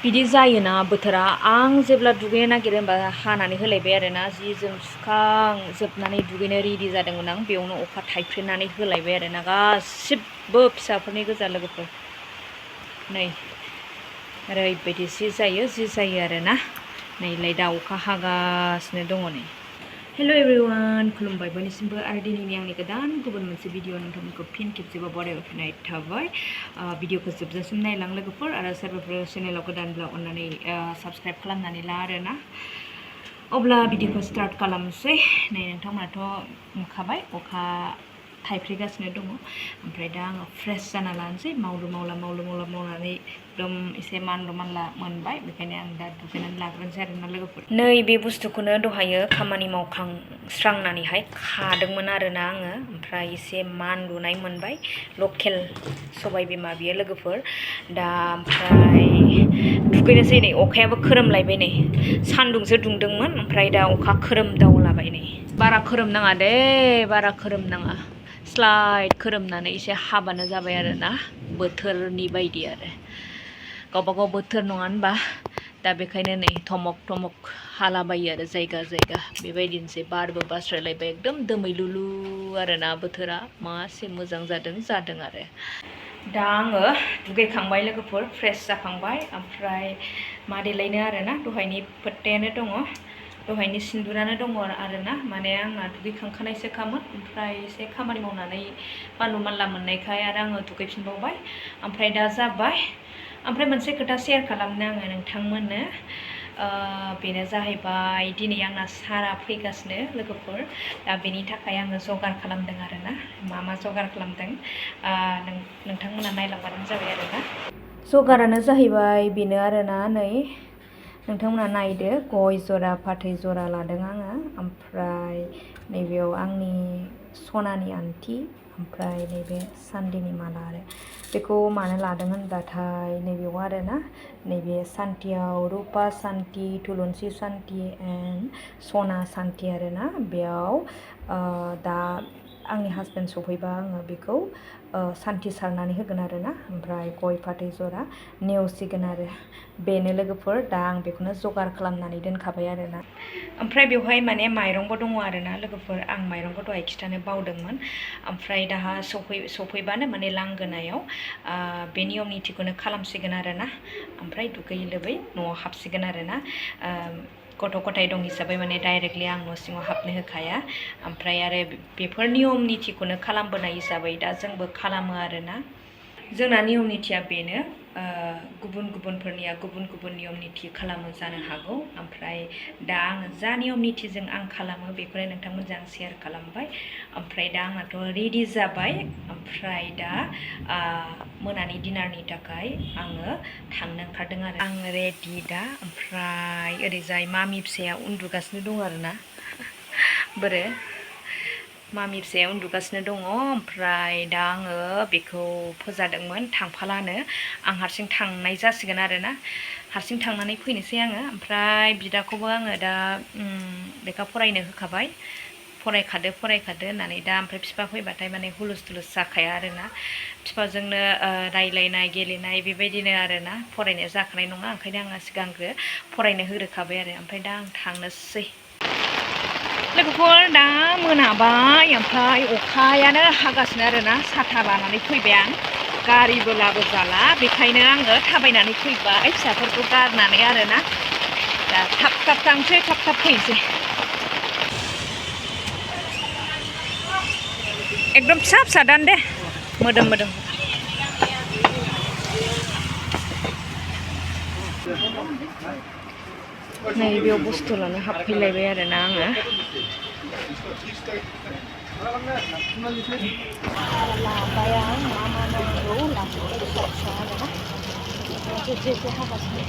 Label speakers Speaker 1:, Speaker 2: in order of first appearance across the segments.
Speaker 1: बिदि जायोना बोथोरा आं जेब्ला दुगैनो नागिरो होमबा हानानै होलायबाय आरोना जि जोम सुखांजोबनानै दुगैनो रेडि जादोंमोन आं बेयावनो अखा थाइफ्रिनानै होलायबाय आरोना गासिबो फिसाफोरनि गोजा लोगोफोर नै ओरैबायदि जि जायो आरोना नैलाय दा अखा हागासिनो दङ नै हेलो एवरीवन खुलुमबाय बयनिसिमबो आरो दिनैनि आंनि गोदान गुबुन मोनसे भिडिअ नोंथांमोनखौ फिन खेबसेबाव बरायहरफिननाय थाबाय भिडिअखौ जोबजासिम नायलां लोगोफोर आरो सोरबाफोर चेनेलाव गोदानब्ला अननानै साबस्क्राइब खालामनानै ला आरोना अब्ला भिडिअखौ स्टार्ट खालामनोसै नै नोंथांमोनाथ' नुखाबाय अखा थाइफ्रिगासिनो दङ ओमफ्राय दा आङो फ्रेश जाना लानोसै मावलु मावला मावनानै एकदम एसे मानलु मानला मोनबाय बेखायनो आं दा दुगैनानै लाग्रोनोसै आरोना लोगोफोर नै बे बुस्थुखौनो दहायो खामानि मावखांस्रांनानैहाय खादोंमोन आरोना आङो ओमफ्राय एसे मानलुनाय मोनबाय लकेल सबाय बिमा बियो लोगोफोर दा ओमफ्राय दुगैनोसै नै अखायाबो खोरोमलायबाय नै सान्दुंसो दुंदोंमोन ओमफ्राय दा अखा खोरोमदावलाबाय नै बारा खोरोमनाङा दे बारा खोरोमनाङा स्लाइड खोरोमनानै एसे हाबानो जाबाय आरोना बोथोरनि बायदि आरो गावबागाव बोथोर नङा होनबा दा बेखायनो नै थमक थमक हालाबायो आरो जायगा बेबायदिनोसै बारबो बास्रायलायबाय एकदम दोमैलुलु आरोना बोथोरा मासे मोजां जादों आरो दा आङो दुगैखांबाय लोगोफोर फ्रेश जाखांबाय ओमफ्राय मा देलायनो आरोना दहायनि फोथायानो दङ दहायनि सिन्दुरानो दङ आरोना माने आंना दुगैखांखानायसोखामोन ओमफ्राय एसे खामानि मावनानै मानलु मानला मोननायखाय आरो आङो दुगैफिनबावबाय ओमफ्राय दा जाबाय ओमफ्राय मोनसे खोथा शेयार खालामनो आङो नोंथांमोननो बेनो जाहैबाय दिनै आंना सारा फैगासिनो लोगोफोर दा बेनि थाखाय आङो जगार खालामदों आरोना मा जगार खालामदों नोंथांमोना नायलांबानो जाबाय आरोना जगारानो जाहैबाय बेनो आरोना नै नोंथांमोना नायदो गय जरा फाथै जरा लादों आङो ओमफ्राय नैबेयाव आंनि सनानि आन्थि ओमफ्राय नैबे सान्दिनि माला आरो बेखौ मानो लादों होनबाथाय नैबेयाव आरोना नैबे सान्थियाव रुपा सान्थि थुलुंसि सान्थि एन्ड सना सान्थि आरोना बेयाव दा आंनि हासबेन्ड सफैबा आङो बेखौ सान्थि सारनानै होगोन आरोना ओमफ्राय गय फाथै जरा नेवसिगोन आरो बेनो लोगोफोर दा आं बेखौनो जगार खालामनानै दोनखाबाय आरोना ओमफ्राय बेवहाय माने माइरंबो दङ आरोना लोगोफोर आं माइरंखौ दहाय खिथानो बावदोंमोन ओमफ्राय दाहा सफैबानो माने लांगोनायाव बे नियम निथिखौनो खालामसिगोन आरोना ओमफ्राय दुगैयै लोबै न'आव हाबसिगोन आरोना गथ' गथाय दं हिसाबै माने डाइरेक्टलि आं न' सिङाव हाबनो होखाया ओमफ्राय आरो बेफोर नियम निथिखौनो खालामबोनाय हिसाबै दा जोंबो खालामो आरोना जोंना नियम निथिया बेनो गुबुनफोरनिया गुबुन नियम निथि खालामो जानो हागौ ओमफ्राय दा आङो जा नियम निथिजों आं खालामो बेखौनो नोंथांमोनजों आं शेयार खालामबाय ओमफ्राय दा आंनाथ' रेडि जाबाय ओमफ्राय दा मोनानि डिनारनि थाखाय आङो थांनो ओंखारदों आरो आं रेडि दा ओमफ्राय ओरैजाय मामि फिसाया उन्दुगासिनो दं आरोना बोरो मामि फिसाया उन्दुगासिनो दङ ओमफ्राय दा आङो बेखौ फोजादोंमोन थांफालानो आं हारसिं थांनाय जासिगोन आरोना हारसिं थांनानै फैनोसै आङो ओमफ्राय बिदाखौबो आङो दा लेखा फरायनो होखाबाय फरायखादो होननानै दा ओमफ्राय बिफा फैबाथाय माने हुलुस थुलुस जाखाया आरोना बिफाजोंनो रायलायनाय गेलेनाय बेबायदिनो आरोना फरायनाया जाखानाय नङा ओंखायनो आङो सिगांग्रो फरायनो होग्रोखाबाय आरो ओमफ्राय दा आं थांनोसै लोगोफोर दा मोनाबाय ओमफ्राय अखायानो हागासिनो आरोना साथा लानानै फैबाय आं गारिबो लाबोजाला बेखायनो आङो थाबायनानै फैबाय फिसाफोरखौ गारनानै आरोना दा थाब थांसै थाब फैनोसै एकदम फिसा दान दे मोदोम नै बेयाव बुस्थु लानो हाबफैलायबाय आरोना आङो लाबाय आं मा नांगौ लाजोबबाय फिसा आरोना जे हागासिनो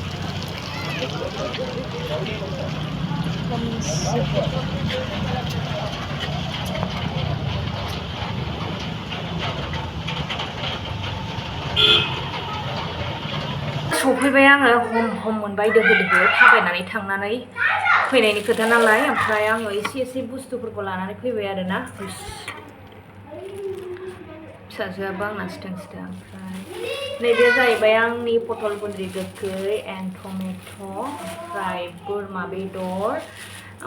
Speaker 1: सफैबाय आङो हम मोनबाय दोहो थाबायनानै थांनानै फैनायनि खोथा नालाय ओमफ्राय आङो एसे बुस्थुफोरखौ लानानै फैबाय आरोना फिसाजोआबो आंना सिथों ओमफ्राय नैबे जाहैबाय आंनि पटल गुन्द्रि गोखै एन्ड टमेट' ओमफ्राय बोरमा बेदर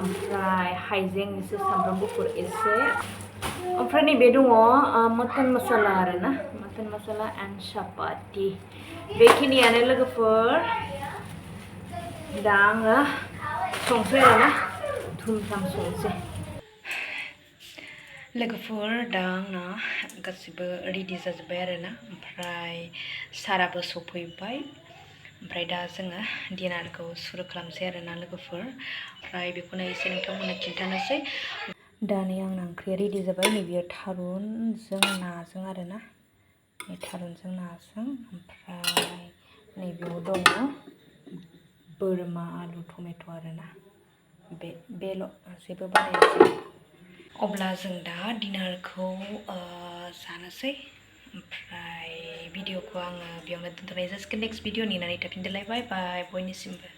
Speaker 1: ओमफ्राय हाइजें एसे सामब्राम गुफुर एसे ओमफ्राय नैबे दङ मटन मसाला आरोना मटन मसाला एन्ड चापाति बेखिनियानो लोगोफोर दा आङो संसै आरोना धुमधाम संसै लोगोफोर दा आंना गासिबो रेडि जाजोब्बाय आरोना ओमफ्राय साराबो सफैबाय ओमफ्राय दा जोङो डिनारखौ सुरु खालामसै आरोना लोगोफोर ओमफ्राय बेखौनो एसे नोंथांमोननो खिन्थानोसै दा नै आंना ओंख्रिया रेडि जाबाय नैबेयो थारुनजों नाजों आरोना थारुनजों नाजों ओमफ्राय नैबेयाव दङ बोरमा आलु टमेट' आरोना बेल' जेबो बानायासै अब्ला जों दा डिनारखौ जानोसै ओमफ्राय भिडिअखौ आङो बेयावनो दोनथ'नाय जासिगोन नेक्स्ट भिडिअ नेनानै थाफिनदोलाय बाय बाय बयनिसिमबो